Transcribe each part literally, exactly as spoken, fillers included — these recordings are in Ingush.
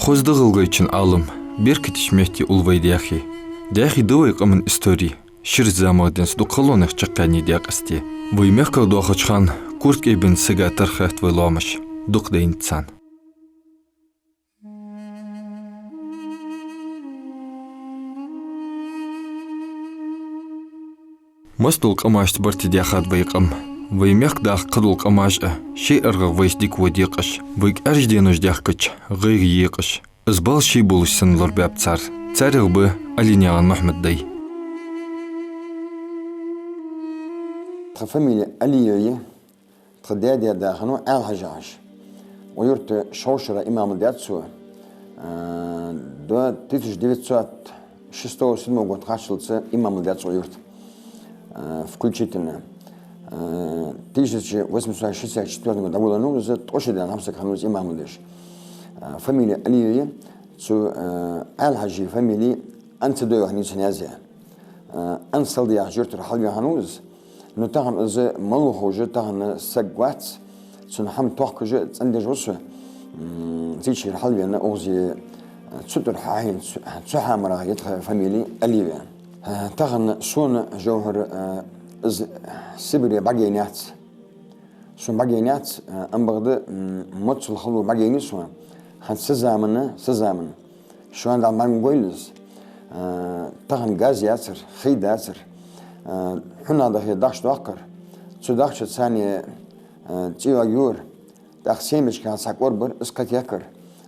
Кхозза да ГӀалгӀайчен Ӏалам, беркатеча метте улл вай даьхе. Даьхе да вай къаман истори, шира заман денз дукха халонех чакхъяьннай даькъасте. Вай мехках доахача хана Курт КӀайбан сага тара хет вай лоамаш, дукха дайнад царна. Масса дола къамашца барт даьхад вай къам. Вай мехка даха кхыдола къамаш а шоай аргӀагӀа вайца дика во декъаш, вайга Ӏаьржа денош даьхкача гӀайгӀа екъаш, из бала шоай болаш санна лорабаьб цар. Царех ба Ӏалинаькъан Мухьмада дай. Тха фамили Алиев я. Тха даь-даь-да хиннав Ӏаьла-Хьажа яхаш. Укх юрта шовзткъа шера имамал даьд цо, а, до тысяча девятьсот шестого-седьмого года харцлца имамал даьд цо укх юрта, а, включительно. А, тысяча восемьсот шестьдесят четвёртом году дӀаволавеннав из, ткъо шу даьнна хӀама саг хиннав из имамал деш. А, фамили Алиев я, цу, а, Ӏаьла-Хьажий фамили Анцадоев хиннай цун язъяь. А, Анцалда яхача юртара хьалвена хиннав из. Ну, тахан из малав ховш, тахан саг вац, цун хӀама тохкаш а цӀендеш ва со. М, цигара хьалвена укхаза, цу тӀара хьахьийна, цу, цу хьамарах я тха фамили Алиев. А, тахан сона, Жовхьар, а, из Сибре бӀаргаяйнаяц. Сона бӀаргаяйнаяц, а, ам бакъда, м, моцал хало бӀаргаяйнай сона. ХӀанз са заман, са заман. Шоана Дала мармагойла из. А, тахан газ яцар, хий дацар. А, хьунагӀа дахе дахча доаккхар. Цу дахчаца цхьана, а, цӀий йоагайора. ТӀаккха семечках цхьа кӀорбар, из кхетаяккхар.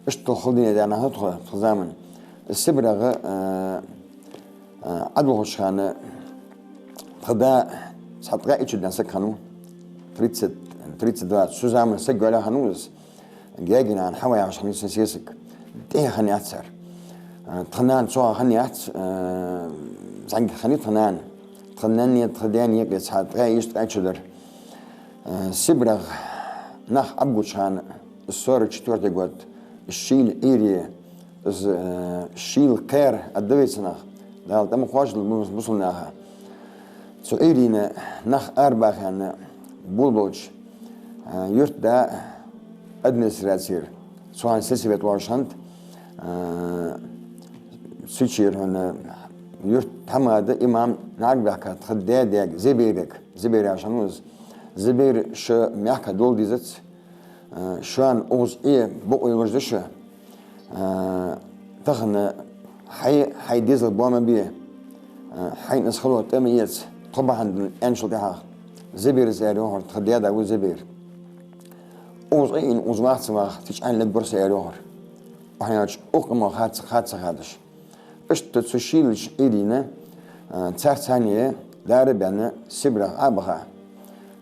Иштта хала дина даьннад тхо, тха заман. Из Сибрегӏа, а, а, Ӏодулхача хана тха да цхьа ткъаь итт шу даьнна саг хиннав. Тридцать, тридцать два. Цу заман саг йоалаяь хиннав из. Гаьгий нана Хьава яхаш хиннай цун сесаг. ТӀехьа хиннаяц цар. А, тха нана цох хиннаяц, а, зӀамига хиннай тха нана. Тха наьна, тха даьна юкъе цхьа ткъаь йиша, ткъаь шу дар. А, Сибрегӏа нах Ӏобигача хана, сорок четвёртый год, шийла Ӏуйре, из, а, шийла кхера а да вай цунах. Дала тӀа ма кхоачалда бусалба наха. Цу Ӏуйрийна нах арабаха аьнна болабелча, а, юртда администрацера, цу хана сельсовет оалаш хиннад, а, цу чура хьона юрта тхьамада имам нагахьа баьхкаб тха даь-даьга, Зубайрага, Зубайр яхаш хиннав из. Зубайр, шо мехка дола дезац, а, шоана укхаза Ӏе бокъо йолаш да шо. А, тахан хьай, хьай дезал боа ма бе. А, хьайна из хало тӀа ма эца. Тхо бахьан да аьнначул тӀехьагӀа Зубайрага аьлар йоахар, тха даь-да ва Зубайр. Укхаза Ӏе, укхаза ваха ца ваха, цу чу Ӏайна лергва со, аьлар йоахар. Укхаза аьлча, укх къамо хатта, хатта ца хадаш. Иштта цу шийлача Ӏуйрийна, а, царца цхьана дара а баьнна, Сибрегӏа Ӏобаха,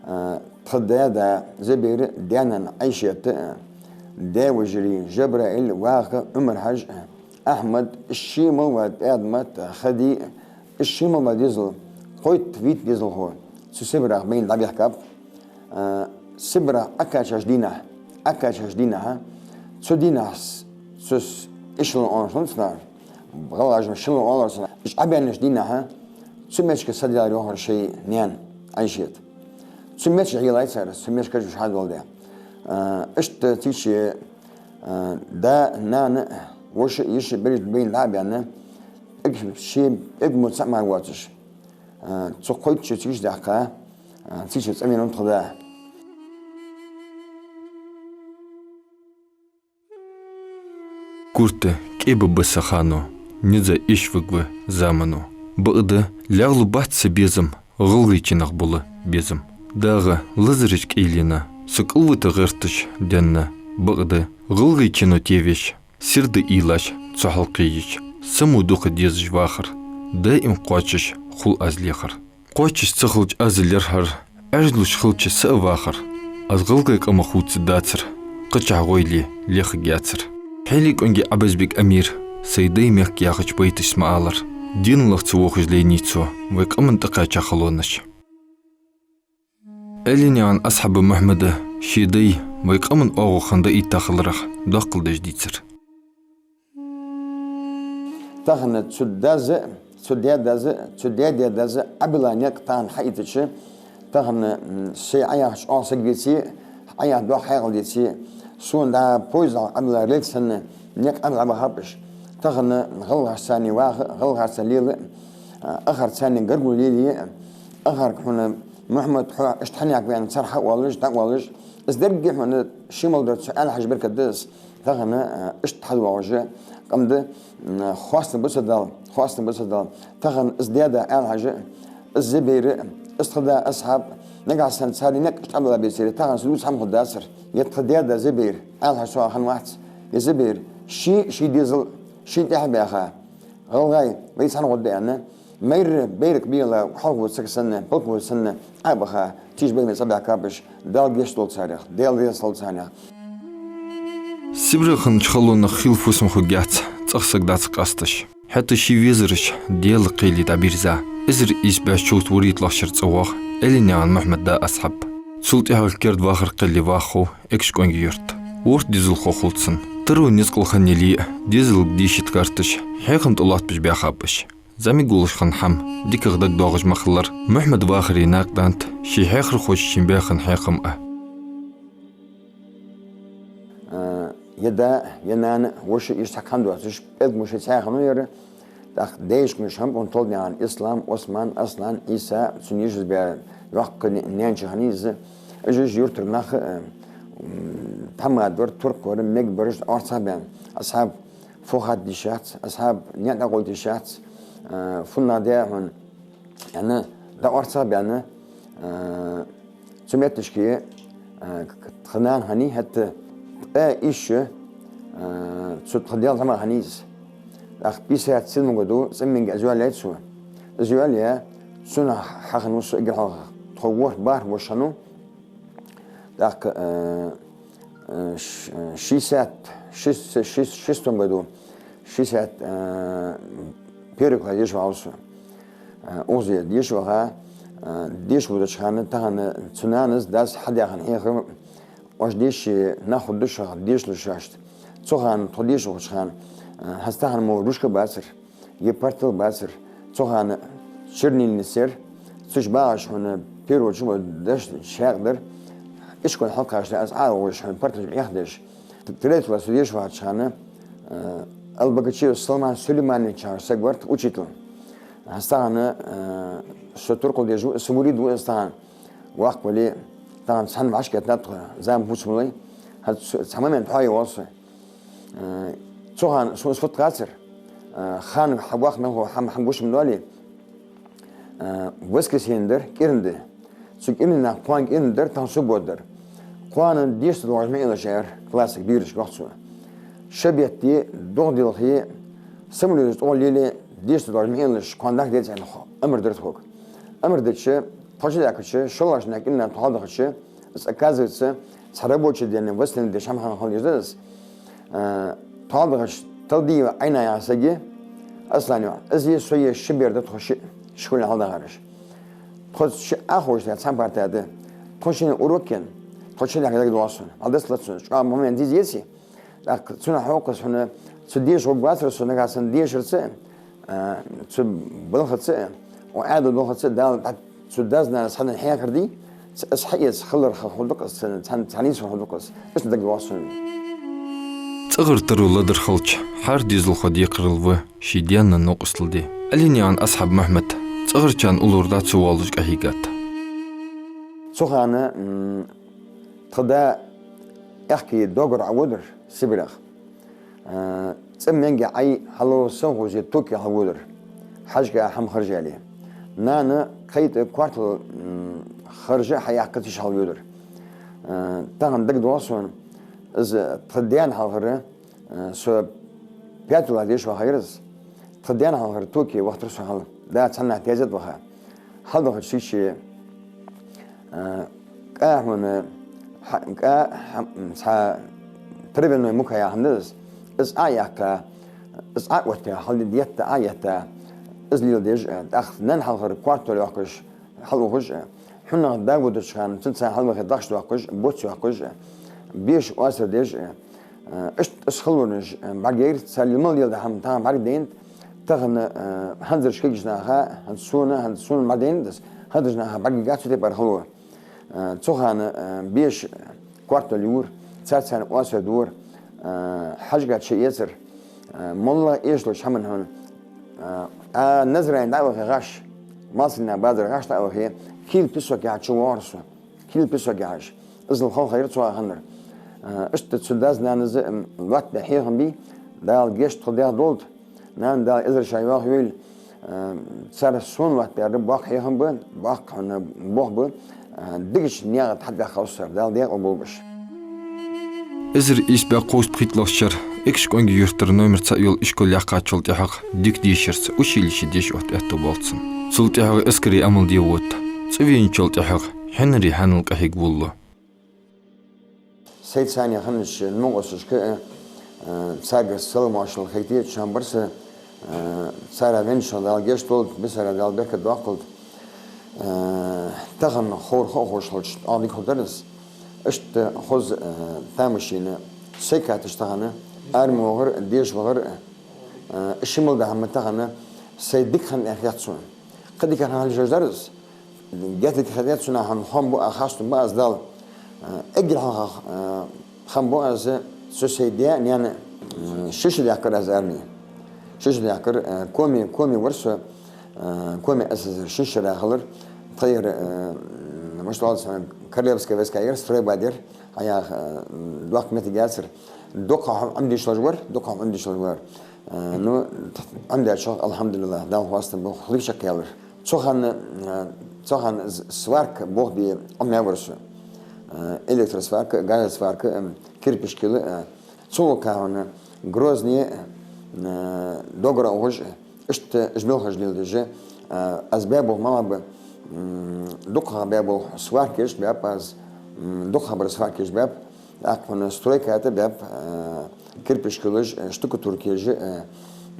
а, тха даь-да Зубайра, даь-нана Ӏайшата, а, даь-вежарий Жабраил, Ваха, Ӏумар-Хьажа, а, Ахьмад, ший мел вола ПӀаьдмат, а, Хади, ший мел бола дезал, кхойтта-витта дезалхо цу Сибрегӏа бейна дӀабаьхкаб. А, Сибрегӏа Ӏокхаьчача дийнахьа, Ӏокхаьчача дийнахьа, цу дийнахьа с-, цу с-, эшелон оалаш хиннад цунах, гӀалгӀаша шелон оалар цунах. Уж Ӏобаьннача дийнахьа цу метташка садаьлар йоахар шоай наьна Ӏайшата. Цу метташка хьаелай цар, цу метташка уж хьадоладаь. А, иштта цигача, а, да, нана, воша, йиша, бераш бейна дӀа а баьнна, эгг-, ший эггара цхьа а мара воацаш, а, цу кхойтта шу цигача даьккха, а, цигача цӀавена тха да. Курт КӀайба ба са хано, низа ишвиг ва замано. Бакъда, лаьгӀлу бац са безам, гӀалгӀайченах бола безам. ДагӀа лазараш кӀийлена, са кӀалвита гӀерташ денна. Бакъда, гӀалгӀайчено тевеш, сирда уйлаш цу хьалкхийча, са мо дукха дезаш вахар, даим кхоачаш хул аз лехар. Кхоачаш ца хилча аз лерхӀар, Ӏаьржлуш хилча са а вахар. Аз гӀалгӀай къамах хувца дацар, кхычахьа гӀойле лехаргьяцар. Хьели кӀонгий Ӏабазбик Амира сай дай мехка яхача байташца ма аллара, денал ца вохаш лайнай цо вай къаман тӀакхаьча халонаш. Ӏалинаькъан Асхьаба Мухьмада ший дай вай къаман оагӀув хинна даийтта хиларах доккхал деш дийцар. Тахан цу дас а, цу даь-дас а, цу даь-даь-дас а Ӏобилла никъ тахан хьаийцача, тахан, м, сай Ӏояхача оагӀув саг веце, Ӏояха доккха хьаькъал деце, сона дӀа поездах Ӏобилла рельс санна, Никъ Ӏа дӀабахаб уж. Тахан гӀалгӀашца ваха, гӀалгӀашца лела, а, ахарца гаргало лелае, ахарга хьона Мухьмад, хьо иштта хьанехк вена цархьа а оалаш, дӀа а оалаш, из деррига хьона ший мел дар цо аьле хьажа беркат да из. Тахан, а, иштта хьадоагӀаш къам да, м, хоастам ба цо Далла, хоастам ба цо Далла. Тахан из даь-да аьле хьажа, из Зубайр, из тха да Асхьаб, нагахьа санна цар никъ иштта Ӏа дӀабалабецаре, тахан са дувца хӀама хургдацар. Е тха даь-да Зубайр, аьле хьажа цох хинна вац. Е Зубайр, ший, ший дезал, ший тӀехьа баьха, гӀалгӀай, вай цхьана гӀоргда аьнна, майра байракх бела, хьалхавола саг санна, полководец санна, Ӏа а баха, тийша бай мел цӀабаьхкаб уж, Дала гешт долда царех, Даьла раьза хилва царна. Сибреханча халонах хила фусам хургьяц цӀагӀа саг дац къасташ. ХӀаьта ший везараш Даьла кхеле дӀабирза, эзар ийс бӀаь шовзткъа вурийтталагӀча шера цӀавоагӀа Ӏаьлий-наькъан Мухьмада Асхьаб. Цул тӀехьагӀа керда вахара кхеле вахав Экажкъонгий-Юрта. ВорхӀ дезалхо хул цун. Таро ницкъала хинна яле а, дезалга дийша кхаьчача, хьехам тӀа лоаттабеш баьхаб уж. ЗӀамига волаш хинна хӀама дикагӀа дагадоагӀаш ма хиллара Мухьмада вахара наькъа даьннад ший хьехархочун баь хинна хьехам а. Э, е да, е нана, воша, иштта цхьаккха хӀама доацаш, пӀелг-муш цхьаь хиннав ер. ТӀаккха даьшкамаш хиннаб цун, Толдинаькъан Ислам, Осман, Аслан, Ӏийса, цун йишас баь йоккха н-, наьнача хиннай из. Уж, уж юртара нах, э, м, тхьамада бар, туркх вар, мегаргбараш, орцагӀбаьнна. Асхьаб, фу хатта йиш яц, Асхьаб, наӀар дӀакъовлийта йиш яц, э, фуннагӀа даь хьона, аьнна, дӀаорцагӀбаьнна, э, цу метташка, э, к-, к-, тха нана хиннай, хӀаьта ткъаь ийс шу, э, цу тха даьла зӀамагӀа хиннай из. ТӀаккха пятьдесят седьмом году цӀенменга из йоалаяьй цо. Из йоалаяь, цунах хьахиннав со эггара хьалха. Тхо ворхӀ бархӀ воша хиннав. ТӀаккха, э, э, ш-, э, шестьдесят, шесть-, шесть-, шестом году, шестьдесят, э, первый класс деша вагӀа со. Э, укхаза деша ваха, э, деша водача хана, тахан цу нанас, дас хьадаь хинна хьехар, оаш деша нах хургда шоана, дешалаш шоашта. Цу хана тхо деша вахача хана, э, хӀанз тахан мо ручка бацар, е партал бацар, цу хана чернильница яр, цу чу багӀаш хьона первый чу мо дешаш хьаькъал дар, ишкол хьалкхаш да, аз ӀовоагӀаш хьона партал чу Ӏехадеш. Третий класс деша вахача хана, э, Албогачиев Салман Сулейманович яхаш саг вар тха учитель. ХӀанз тахан, э, со туркхал деш ва, са мурид ва из тахан. Воккха вале, тахан цхьана вӀашагӀкхетад тхо, зама хӀуцмалай. ХӀанз ц-, цхьа момент хьоайоагӀа со. Э, цу хана сона из фуд хацар, э, ханага хьавоаккха мел хьо хӀама, хӀама гуш ма доале, э, воскресенье дар, кӀиран ди. Цу кӀиран дийнахьа кхоана кӀиран ди дар, тахан суббота дар. Кхоана деша ца доагӀаш ма Ӏелаш, аьлар классага, берашка йоах цо. Ше бетте, догӀа делхе, самолёташ тӀагӀолла лелае, деша ца доагӀаш ма Ӏелаш, кхоана дӀахо деза аьнна, хо-, амар дир тхога. Амар дича, тхо чудаьхкача, шоллагӀча дийнахьа кӀиран дийнахьа тхо хьалдахача, из, оказывается, цхьа рабочий день, восстановить деш хӀама хинна хила деза из. Э, тхо хьалдахача, Талдиев Ӏайна яха саг я, Аслан йоӀ, из е со е ши бер да тхо шиъ, школе хьалдахараш. Тхо шиъ Ӏоховшаш цхьан парта тӀа да. Тхо шинне урок ена, тхо чудаьхка дагадоагӀа сона. Хьалдацлац сона, чӀоагӀа момент диза еций. ТӀаккха цунах хьокхаш хьона, цу деша гӀоргвацар со, нагахьа санна дешарца, а, цу балхаца, укх Ӏаьдала духьалца, Дала тӀа цу даьс-нанас хьаденна хьехар дий, ц-, аз хьаэца хиларах хургда-кх аз, цхьан, цхьан, цхьан нийсхо хургда-кх аз. Иштта дагадоагӀа сона. ЦӀагӀара таро ледар хилча, хӀара дезалхо декхарийла ва ший даь-наьна новкъостал де. Ӏаьлий-наькъан Асхьаб Мухьмад цӀагӀарчарна уллув дӀа ца воалаш къахьийгад. Цу хана, м, тха да аьхки доагора Ӏоводар Сибрех. Э, цӀенменга Ӏай хьалу совхозе токе хьалводар. Хьажкъа хӀама харжа яле. Нана кхайтӀа квартал, м, харжа хьаяккха тиша хьалводар. Э, тахан дагадоагӀа сона, из тха даьна хьалхара, э, со пятый класс деша ваха яр из. Тха даьна хьалхара токе вахийтар со хьал. Да цхьаннахьа тезет ваха. Хьалдахача шийче, а, кӀа хьона, хьа-, кӀа хьа-, цхьа травяной мука яха хӀама да из. Из Ӏояьккха, из Ӏоотта, хьалдетта, Ӏоетта, из леладеш, а, тӀаккха нанна хьалхара квартал йоаккхаш, хьалухаш, а, хьунагӀа да водача хана, цунца хьалвахе дахча доаккхаш, боц йоаккхаш, а, беша оасар деш, а, Э, иштта из хилараш, э, бӀаргаяйра, цар мел леладаь хӀама тахан бӀаргадайнад, тахан, э, хӀанзарча кагийча наха, хӀанз сона, хӀанз сона бӀаргадайнад из, хӀанзарча наха бӀаргаяйгад цу тайпара хало. Э, цу хана, э, беша квартал йора, цар царна оасар дора. А, хьажга чу эцар. А, моллагӀа эшалуш хӀама хьона. А, а, Назране дӀа а вахе гӀаш, Малсагнаькъан базар гӀаш дӀа а вахе, кийла песок яхьа чу воагӀар со. Кийла песок яхьаш. Иззал халхаяр цу хана. А, иштта цу дас-нанас, м, лоаттабе хьехам бий, Дала гешт хилда, дегӀ долда. Нана, Дала эзар ша йоахавойла, а, цар сона лоаттабаьр боккха хьехам ба, боккха хьона болх ба, а, дикача наькъа тӀа хьатӀабаьхка ва со, Дала декъала болба уж. Эзар ийс бӀаь кхузткъеи пхийтталагӀча шера Экажкъонгий-Юртара номер цаӀ йола ишкол яьккхачул тӀехьагӀа дика дешарца училище деша отта аьттув болаш хиннад. Цул тӀехьагӀа аскаре Ӏамал де вода. ЦӀавеначул тӀехьагӀа хьинари хьанал къахьега воалл. Сай царна хиннача новкъосташка, э, э, царга салам-моаршал хайта чам бар са, э, цар венначунна Дала гешт долда, бисара Дала беркат доаккхалда. Э, тахан ховр хо а ховш хилча, тӀаккха дика хургдар из. Иштта хоза, э, тамашийна, сай каташ тахан, арми вахар, деша вахар, э, шимал да хӀама тахан, сай дика хинна хет сона. Кхы дика хинна хила дезаш дар из. Геттара хетац сона, хӀама хам бу а, хастам ба аз Далла. Э, эггара хьалха, э, хам бу аз цу сай даь, наьна, э, ши шу даьккхар аз арме. Ши шу даьккхар, э, коми, коми вар со, э, коми СССР шин шера хилар. Тхоай, э, мишта оал цунах, королевские войска яр, стройба дар. Хьаяха, э, доккха моттиг яцар. Дукха хӀама Ӏомадеш лаж вар, дукха хӀама Ӏомадеш лаж вар. Э, ну, Ӏомадаьчох, алхьамдулиллахӀ, Далла хоастам ба, хлеб чакхъяьлар. Цу хана, э, цу хана з-, сварка болх бе Ӏомаваьр со. Э, электросварка, газосварка, э, кирпич кила, э, цу гӀулакха хьона Грозне, э, Догара ухаш, э, иштта уж мел хьажа леладеш, э, аз баь болх малагӀа ба, м, дукхагӀа баь болх сваркаш баьб аз, м, дукхагӀбар сваркаш баьб, тӀаккха хьона стройка тӀа баьб, э, кирпич килаш, э, штукатурка еш, э,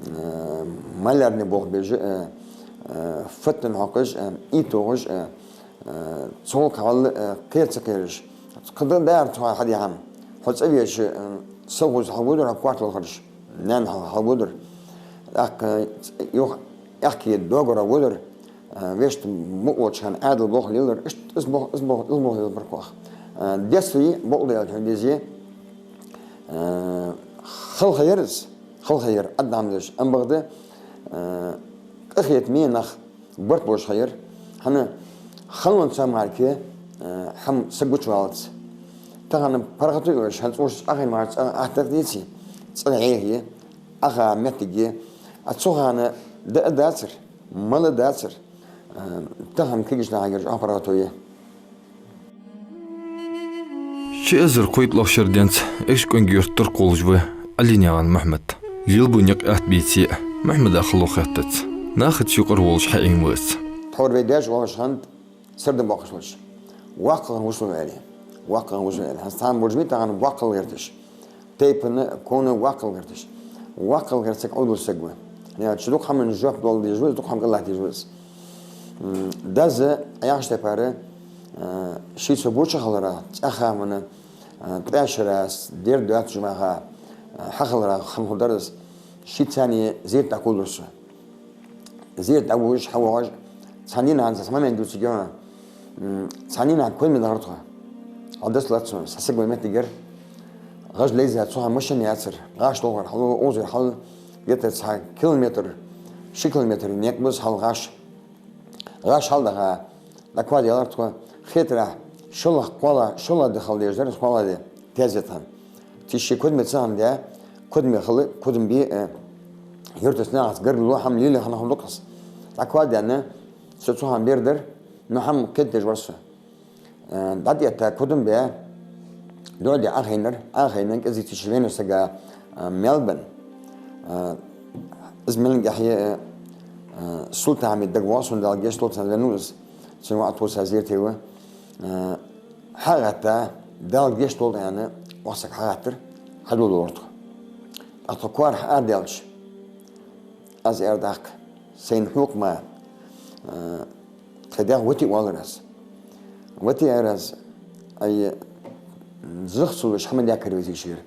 э, малярный болх беш, э, э, фаттан хьокхаш, э, ий тохаш, э, э, цу гӀулакха хьал, э, кхера ца кхераш. Кхы дан дар цу хьадехьа. Хьо цӀавеча, э, совхозе хьалводар, хьо кхоачалхараш. Наьна хьал, хьалводар. ТӀаккха, э, юха аьхки Догара водар. Э, вешта мукъа волча хана Ӏаьдала болх лелар, иштта из болх, из болх, из болх лелабар кхоаха. Э, детстве бокъо даьлча хьона дезе, э, халха яр из, халха яр, Ӏаддам деш, амма бакъда, э, къахетаме нах барт болаш хаяр. ХӀана, халонца мара, э, хӀама сагучавалац. Тахан паргӀато йолаш, хӀанз цӀош Ӏахайна мара цӀа аттагӀ деций, цӀа Ӏехе, Ӏаха моттиге, а цу хана даа дацар. Мала дацар, э, тахан кагийча наха гаргара паргӀато я. Ши эзар кхойтталагӀча шера денз Экажкъонгий-Юртара кхоллаш ва Ӏалинаькъан Мухьмад. Лелабу никъ атта беце а, Мухьмада хало хеттац. Нахаца юкъара волаш хьаийна ва из. Тхьовра вай даьша воагӀаш хиннад сардам боаккхаш хилча. ВоккхагӀа хиннав со аьле. ВоккхагӀа хиннав со аьле. ХӀанз цхьан буржме тахан воккхал гӀерташ. Тайпан, ковна воккхал гӀерташ. Воккхал гӀерта саг Ӏовдала саг ва. ХӀана аьлча дукха хӀаман жоп доаладеш ва из, дукха хӀама кӀалхьадеш ва из. М, дас, Ӏа яхача тайпара, э, ший цу боча хилара, цӀаьхха хӀамана, э, ткъаь шера, деррига доацача маха, э, хьахилара хинна хургдар из, ший царна зерат дӀакхоллар со. Зерат дӀавугаш, хьавоагӀаш, цхьан дийнахьа, цхьа момент дувцаргья хьона. М, цхьан дийнахьа Кодаме дахар тхо. Хьалдас лац сона, схьасаг вай моттигера. ГӀаж лайза, цу хана машен яцар, гӀаш долхар, хьал, озар, хьал, где-то цхьа километр, ши километр никъ ба из хьал гӀаш. ГӀаш хьалдаха, дӀакхоадаьлар тхо, хетарехь, шоллагӀа кхоалагӀа, шоллагӀа ди хила дезаш дар из, кхоалагӀа ди, тезетан. Тише Кодаме цхьан даь, Кодаме хила, Кодаме бе, э, юртарча нахаца гаргало, хӀама лелае хинна хиннад укхаза. ДӀакхоадаьнна, со цу хана бер дар, ну хӀама кхетадеш вар со. Э, дӀатӀаэтта Кодаме бе, дуӀа де Ӏахайнар, Ӏахайна кӀезига тише венав сага, э, Мелбан. Э, из Мелбан гахье, э, э, Султан-Хьамида дагавоагӀа сона, Дала гешт долда, цхьан венав из, цун воӀ тхоца зерате ва. Э, хьагӀатта, Дала гешт долда аьнна, воккха саг хьагӀаттар, хьадоладелар тхо. ТӀаккха тхо коара хьаарадаьлча, аз аьлар тӀаккха, сайна хьокхам, э, тха даьх вате оалар аз. Вате, аьлар аз, ай, зах ца луш хӀама даьхкар везий шера.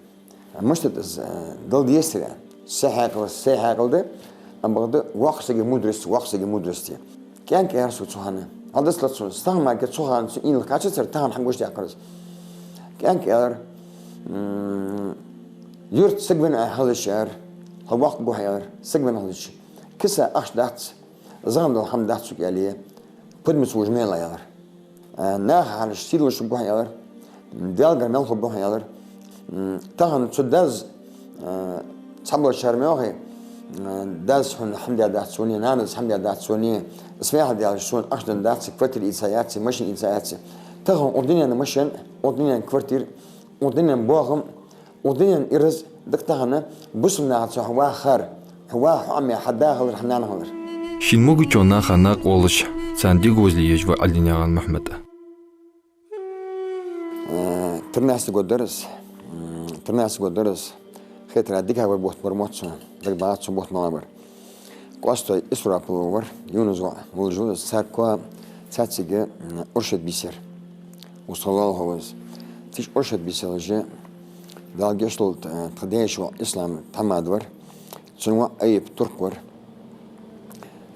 Мишта да из, э, Дала дезар, сай хьаькъал, сай хьаькъал да, амма бакъда воккха сага мудрость, воккха сага мудрость. КӀаьнк, аьлар со цу хана. Хьалдас лац сона, стагӀа мара цу хана цу ийла кхачацар, тахан хӀама гуш даьккхар из. КӀаьнк, аьлар, м, Юрта саг венна хилча, аьлар, хьо воккха гӀулакх, аьлар, саг венна хилча, киса ахча дац, зӀамига дола хӀама дац цу кӀале, пуд миц вужа мел, аьлар. А, наха хьалаш сийлахь гӀулакх, аьлар, Даьлагара мел хургба хьона, аьлар. М, тахан цу дас, а, цхьаболчар мел хий, а, дас хьона хӀама даь дац цунна, нанас хӀама даь дац цунна, сфяхьа даьлча сона ахча денна дац, квартира ийца яц, машин ийца яц. Тахан укх дунен машин, укх дунен квартира, укх дунен бохам, укх дунен ираз дика тахан бусалба нахаца хьо вахар, хьо ва хьо Ӏомадаь хьа да хилар, хьа нана хилар. Шийна могача наха накъавоалаш, царна дегазле еш ва Ӏалинаькъан Мухьмад. Э, тринадцатый год дар из, м, тринадцатый год дар из, хетар декабрь бутт бар мотт сона, дагабац цу бутт мала бар. Костой Исрапил вар, Юнус воӀ, вулжул из, цар коа цхьацца, м, Оршот бийса яр. Усхалал ховаз. Цу Оршот бийса ялча, Дала гешт долда, э, тха даьша воӀ Ислам тхьамада вар. Цун воӀ Айюб турк вар.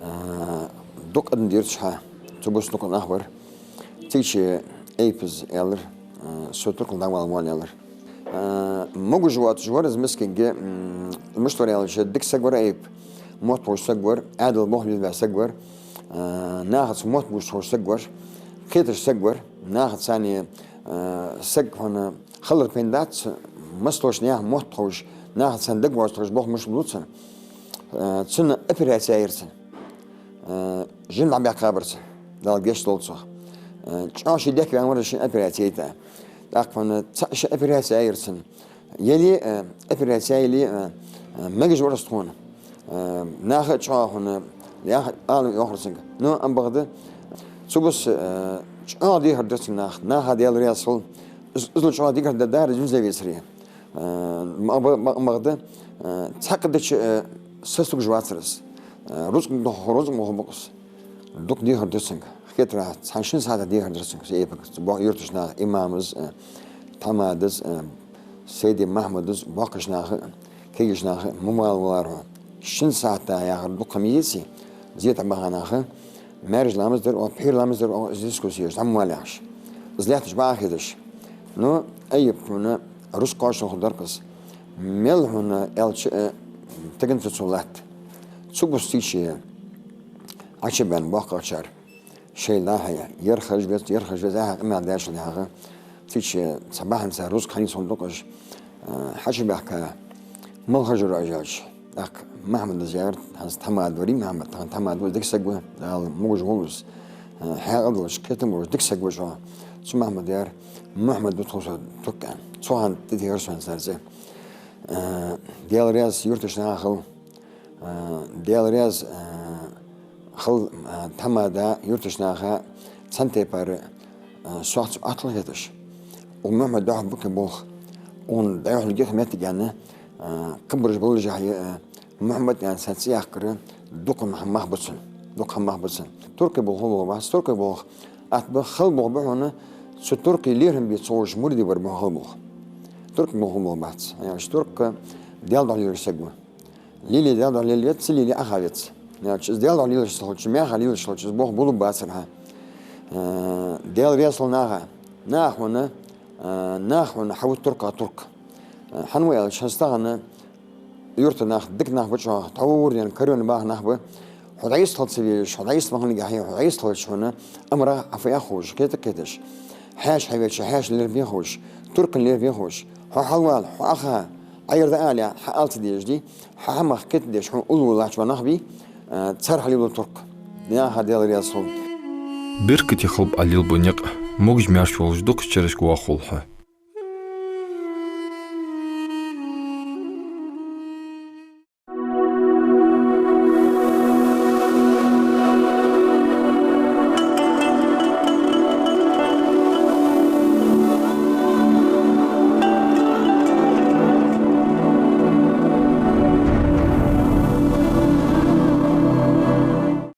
Э, дукха адам дирцхьа, цу бус дукха нах вар. Цигача Айюбас аьлар, э, со туркал дӀавала воалл, аьлар. Э, могаш воацаш вар из мискинга, м, мишта вар аьлча, дика саг вар Айюб, мотт ховш саг вар, Ӏаьдала болх бе беза саг вар, э, нахаца мотт бувцаш ховш саг вар, кхеташ саг вар, нахаца цхьана, э, саг хьона хилар пайда дац, массадолча наьха мотт ховш, нахаца цхьана дагавоацаш болх мишта бу цун. Э, цунна операци яьяр цунна. Э, жин дӀабаьккхабар цо, Дала гешт долда цох. Э, чӀоагӀа ший дехке ваьнна вар из шийна операци яйта. ТӀаккха хьона цхьа ши операци яьяр цунна. Яле, э, операци яле, э, э, мегаш вар из тхона. Э, наха а чӀоагӀа хьона, яха ала йоахар цунга. Но амма бакъда, цу бус, э, чӀоагӀа дехар дир цунга наха. Наха Даьла раьза хилва. Из, иззал чӀоагӀа дехар дар из виза вецаре. Э, ма-, ма-, ма-, бакъда, э, цхьаккха дича, э, сатувсаш вацар из. Э, рузкъа духьа, рузкъа муха букъус. Дукха дехар дир цунга. Хетар, цхьан-шин сахьата дехар дир цунга, Айюбага. Бо-, юртарча наха, имамас, э, тхьамадас, э, Сайди Махьмадас, боккхийча наха, кегийча наха, ма вала валар хьо. Шин сахьата яхар дукха ма яций, зе тӀа баха наха, маьркӀажа ламаз дар оаха, пхьера ламаз дар оаха, из дискуссеш, дӀа ма вала яхаш. Из лаьтташ бакъахьа хеташ. Но Айюб хьона рузкъа кхоачаш хургдар-кх из. Мел хьона аьлча а, э, тигаца цо латт. Цу бус цигача Ӏочубаьнна боккхагӀчар. Шоайла дӀа-хьа, ер хержа веза, ер хержа веза, яхаш, къамаьл деш хиннад яхаш. Цигача цхьа бахьанца рузкъа хьаийца хиннад-кх уж, э, хьачубаьхка, мала хержар уж аьлча. ТӀаккха Махьмадас аьлар, хӀанз тхьамада варий Махьмад, тахан тхьамада ва, дика саг ва, Дала могаш волва из. Э, хьаькъал долаш, кхетам болаш, дика саг ва чӀоагӀа. Цу Махьмада аьлар, Мухьмад ва тхо, со турк аьнна. Цу хана тӀатехар сона цар цӀи. Э, Даьла раьза юртарча наха хилва. Э, Даьла раьза, э, хилва, э, тхьамада, юртарча наха цхьан тайпара, э, сох цу Ӏоттал хеташ. Укх Мухьмада духьал ба-кх болх. Укхун дӀайохалга йита моттиг аьнна, э, кхыбараш баллашехь, э, Мухьмад аьнна цхьа цӀи яьккхар дукха хӀама мах ба цун. Дукха хӀама мах ба цун. Туркий болх хул болх бац, туркий болх атта ба, хала болх ба хьона, цу туркий лерхӀам бе ца ховш мурдаш бар ба хьона хала болх. Туркий болх хул болх бац. Яхаш турк Даьла духьа лелаш саг ва. Лелае Даьла духьа лелавец, ца лелае Ӏоха вец. Яхаш из Даьла духьа лелаш ца хилча, маьха лелаш хилча, из болх булларгбацар хьа. Э, Даьла раьза хилва наха. Наха хьона, э, наха хьона хьавита турках турк. Э, хӀана ва аьлча, хӀанз тахан юрта нах, дика нах ба чӀоагӀа, тхьовра денна, каравенна баха нах ба. Хьо дӀайистхила ца везаш, хьо дӀайистхила хиннагӀа хье, хьо дӀайистхилча хьона, амарах Ӏа фу яхар ховш, кхетар кхеташ. Хьаьша хьавеча, хьаьша лерхӀаме ховш, туркана лерхӀаме ховш. Хьо хьалвала, хьо Ӏоха, Ӏа ер да ала, хьа ала ца дезаш дий, хьа хӀамах кхетадеш, хьона уллув латташ бола нах бий, э, цар хьалелабу турк. Наха Даьла раьза хилва. Беркате хилба Ӏа лелабу никъ, могаш-маьрша волаш дукхача шерашка вахалва хьо.